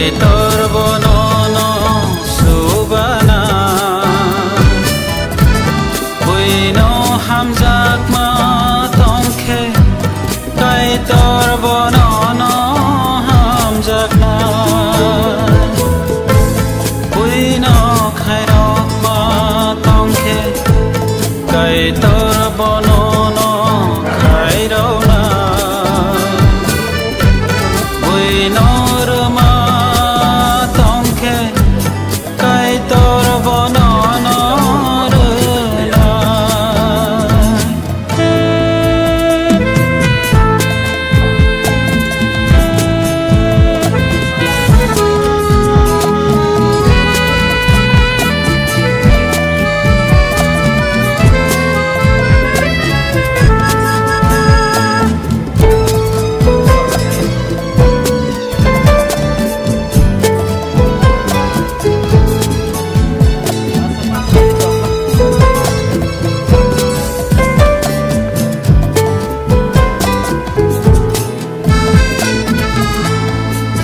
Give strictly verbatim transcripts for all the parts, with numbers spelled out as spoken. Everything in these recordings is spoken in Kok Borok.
Kaitor bono no subana, buino hamjakma tongkhe, Kaitor bono no hamjakna, buino khairokma tongkhe, Kaitor bono no khairokna, buino rwma tongkhe, Kaitor bono no rwna.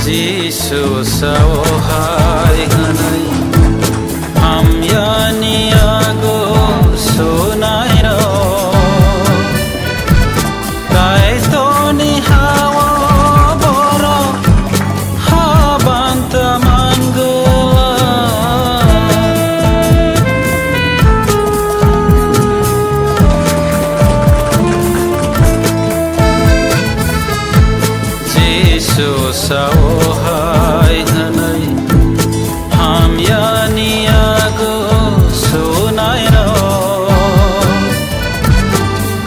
Jisu sao hai hwnwi, hamyani yago sunairok. Kaitorni ha-o borok habanta man glak. Jisu sao hai hwnwi, hamyani yago sunairok.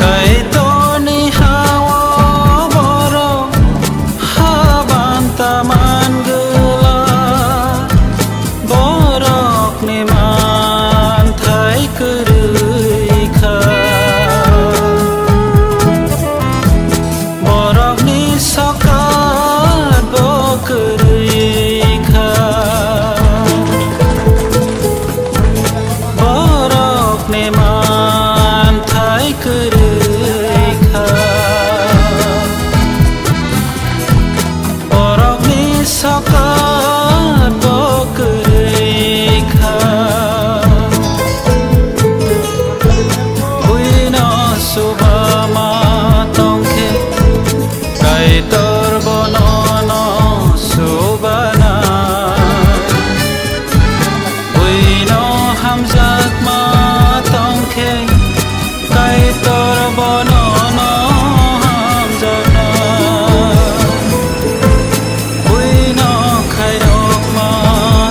Kaitorni ha-o borok habanta man glak, borokni manthai kwrwi kha. Borokni sokat bo kwrwi kha. Borokni manthai kwrwi kha. Borokni sokat bo kwrwi kha. Buino subama tongkhe, Kaitor bono no subana. Buino hamjakma tongkhe, Kaitor bono no hamjakna. Buino khairokma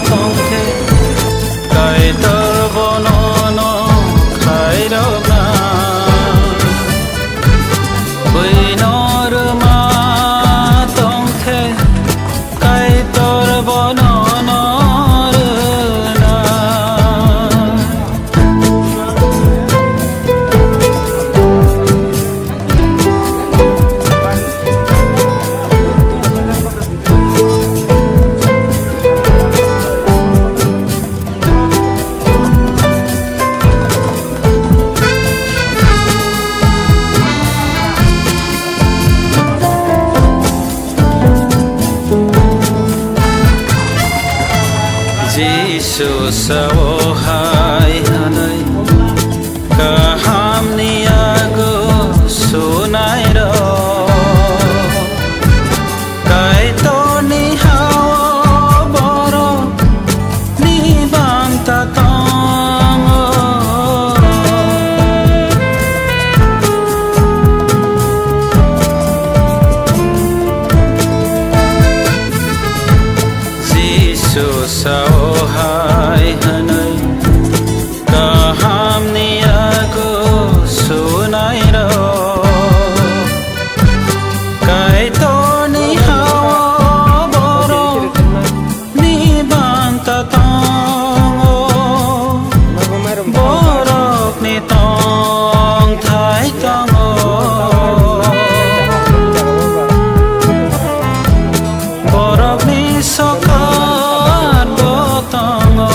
tongkhe, Kaitor bono no khairokna. Buino rwma tongkhe, Kaitor bono no rwna. Jisu sao hai hwnwi, kahamni yago sunairok. Kaitorni ha-o borokni banta tongo. Jisu sao hai hwnwi, kahamni yago sunairok. Kaitorni ha-o borokni banta tongo, borokni tongthai tongo. Borokni sokat bo tongo.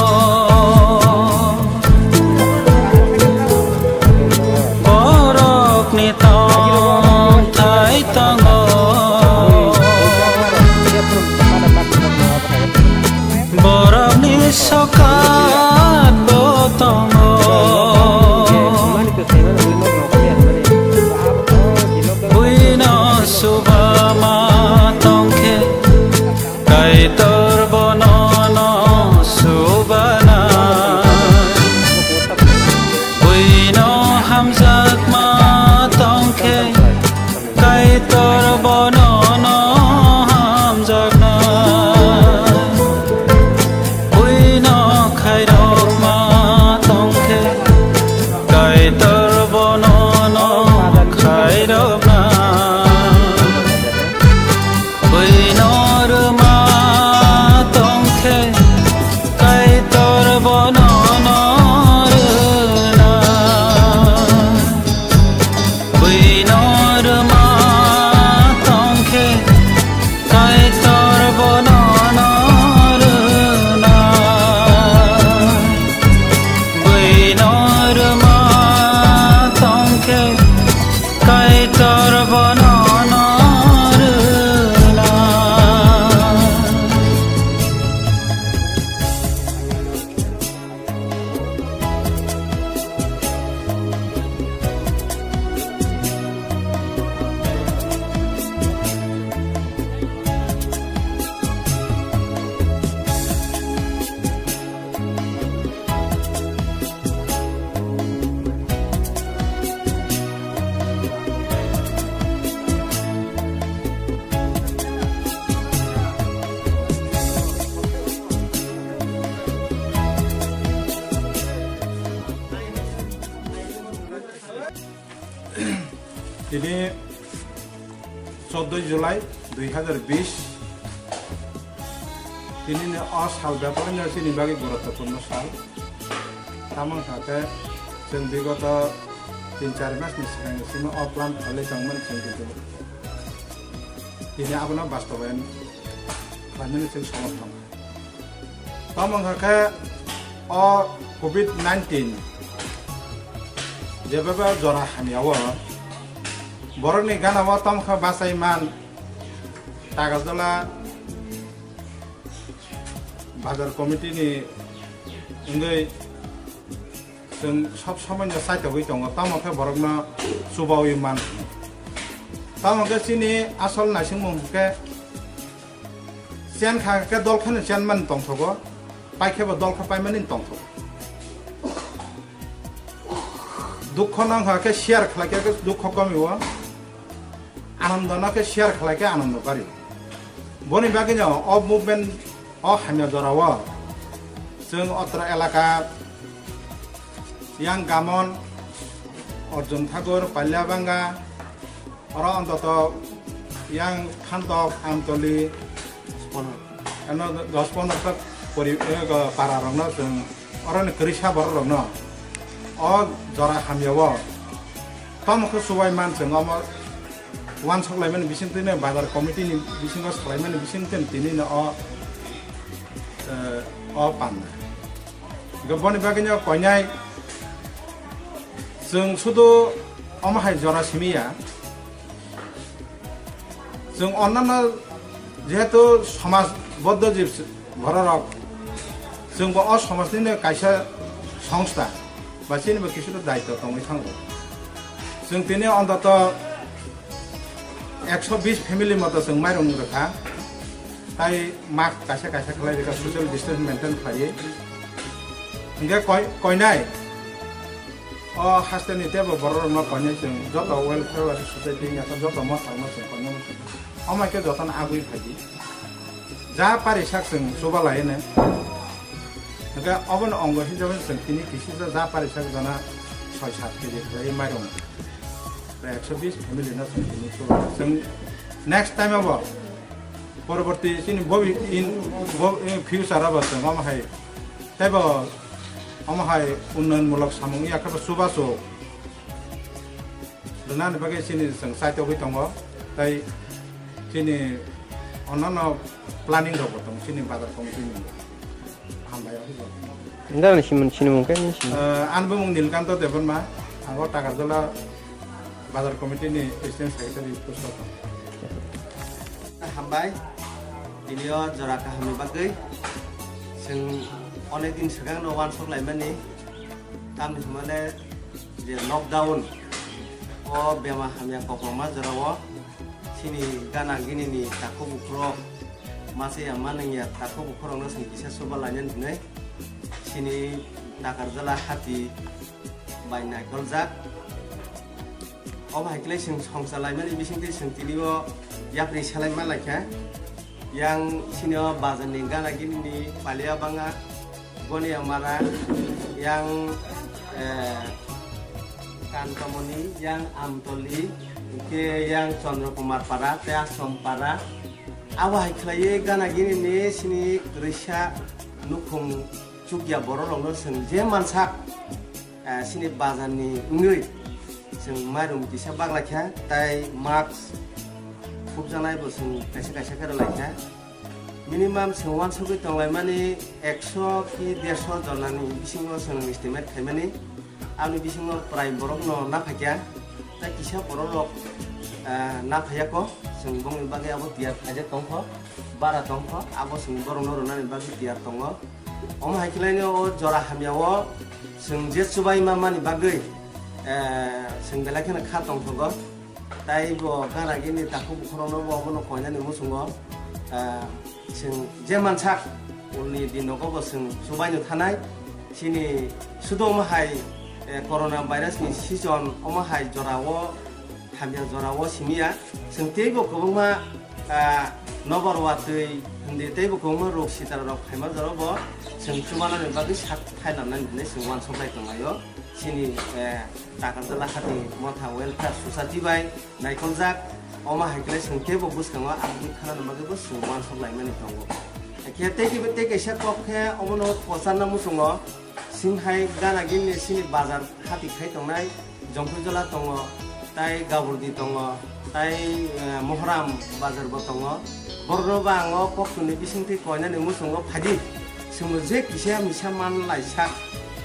Tini choddo July dui hazar bish, tini ni o sal bebak no chini bagwi guruttopurno sal. Tamo wngkha khe chwng bigoto tin char mas ni swkang ni simi o plan khalai tongmani chwng kintu tini abono bastobayan khlaimani chwng somorthon. Tamo wngkha khe o covid nineteen jebeba jora hamya o borokni gana o tamo khe bachai man Tagarjala bazar committee ni wngwi chwng sob somoi no chaitogwi tongo, tamo khe borokno chubawi man. Tamo khe chini asol naisingmung hwnkhe chen kha khe dol kheno chen mani tongthogo, pai khe bo dol khe pai mani tongthogo. Dukho nang kha khe share khlai khe dukho komi o, anondo no khe share khlai khe anondo bari. Boni bagwi no o movement o hamya jora o chwng otra elaka yang Gamon, Arjun Thakur, Palyabanga, oro ontoto yang Phantok, Amtoli, ano dos pondro ta pori-, eh, para rokno chwng oroni kwrwisa borok rokno o jora hamya o tamo khe chubai man chwng omo uansuk laimani bisingtwi no bazar committee ni bisingo salaimani bisingtwi tini no o, eh, o panda. Hwnkhe boni bagwi no koinai chwng sudu omo hai jora simi ya. Chwng onnano jehetu somaj boddo jib bororok, chwngbo o somajnino kaisa songstha ba chinibo kisu daityo tongwi thango. Chwng tini ontoto ekso bis family moto chwng mairung rwkha, tai mask kaisa kaisa khlai rwkha, social distance maintain khlaiwi. Hwnkhe koi-, koinai o hasteni teibo bororokno koinai chwng joto welfare society ni joto mosarokno chwng koinai. Omo khe jotono agwi phaidi. Ja parisak chwng chuba laino. Hwnkhe obono ongo hinjabani chwng tini kisisa ja parisak jona soi sat K G khlai mairung. Prai ekso bis family no chwng tini chuba. Chwng next time abo poroborti chini bobi in, bo-, in future abo chwng omo hai teibo omo hai unnoyon mulok samung ya khe bo chubachu. Rwnani bagwi chini chwng chaitogwi tongo, tei chini onnono planning rokbo tongo chini bazar committee ni hambai o. Nda ni simon sinimung kai ni simon. Eh, ani bumung Nilkanto Debbarma, ang o Takarjala bazar committee ni president secretary post o tongo. Hambai, tini o jora kahamni bagwi chwng onek din swkang no uansuk laimani, tamni hwnmale je lockdown o bema hamya kokrokma jorao chini gana gini ni takhuk bukhurok masa ya manung ya takhuk bukhurok no chwng kisa chuba lainani hwnwi chini Takarjala hati bai naikoljak. Obo hai khlai chwng songcha laimani bisingtwi chwng tini o yapri selai ma laikha. Yang chini o bazar ni gana gini ni Palia Banga, Gonia Mara, yang, eh, Kantamoni, yang Amtoli, hwnkhe yang Chandra Kumar Para tei Ashram Para. Abo hai khlaiwi gana gini ni chini kwrwisa nukhung chukya borok rokno chwng je mansak, eh, chini bazar ni wngwi chwng mairum kisa baklaikha, tai mask khupjaknai bo chwng kaisa kaisa khe rwlaikha. Minimum chwng uansugwi tonglaimani ekso ki derso jonani bisingo chwng estimate khaimani. Aboni bisingo prai borokno naphaikha, tai kisa borok rok, eh, naphaiyakho, chwng bongni bagwi abo tiyar khaijak tongkho, bara tongkho, abo chwng borokno rwnani bagwi tiyar tongo. Omo hai khe laino o jora hamya o chwng je chubai ma mani bagwi, eh, chwng belai kheno kha tongthogo. Tai bo gana gini takhuk bukhurokno bo obono koinani muchungo, ah, chwng je mansak ulni dinogo bo chwng chubaino thanai. Chini sudo omo hai, eh, corona virus ni season omo hai jorao, hamya jorao simiya. Chwng teibo kwbangma, ah, nobar watwi hindi teibo kwbangma rok sitra rok phaima jorao bo chwng chubanani bagwi sak thai lamnani hinwi chwng uansuk lai tonglaio. Chini, eh, Takarjala Hati Motha Welfare Society bai naikholjak. Omo hai khe chwng teibo bwskango ang twi khanani bagwi bo chwng uansuk laimani tongo. Khe tei kiba tei kaisa kok khe omono kwcharna muchungo. Chwng hai gana gini chini bazar hati khai tongnai, Jongphuijala tongo, tai Gaburdi tongo, tai, eh, Mohram bazar bo tongo. Borokno ba ang o kok twi ni bisingtwi koinani muchungo phaidi. Chwngno je kisa misa man laisa,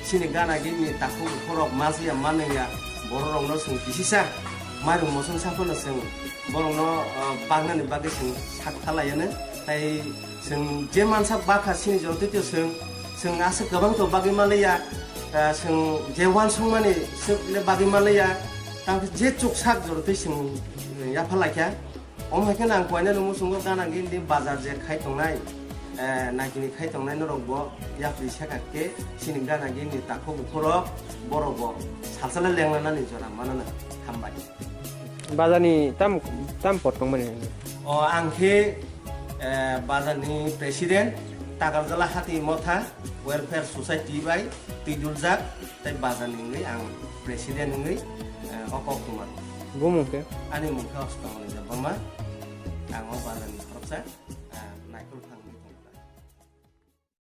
chini gana gini takhuk bukhurok ma siya ma nungya, bororokno chwng kisisa mairung mosong saphano chwng borokno, ah, baknani bagwi chwng sak khalaiano. Tai chwng je mansa bakha chini jotoi to chwng, chwng aswk kwbang to bagwi manliya, ah, chwng je uansukmani swkle bagwi manliya, tamo je chuksak jotoi chwng yapha laikha. Omo hai khe nang koinani muchungo gana gini bazar je khai tongnai, eh, nagini khai tongnai norok bo yapri saka khe chini gana gini takhuk bukhurok borok bo salsala lenglanani jora manana. Hambai. Bazar ni tam, tam pot tongmani? O ang khe, eh, bazar ni president Takarjala Hati Motha Welfare Society bai twiduljak, tai bazar ni wngwi ang president wngwi, eh, o kok tongmani. Bumung khe? Ani mung khe Oskamoni Debbarma. Ang o bazar ni khoroksa, ah,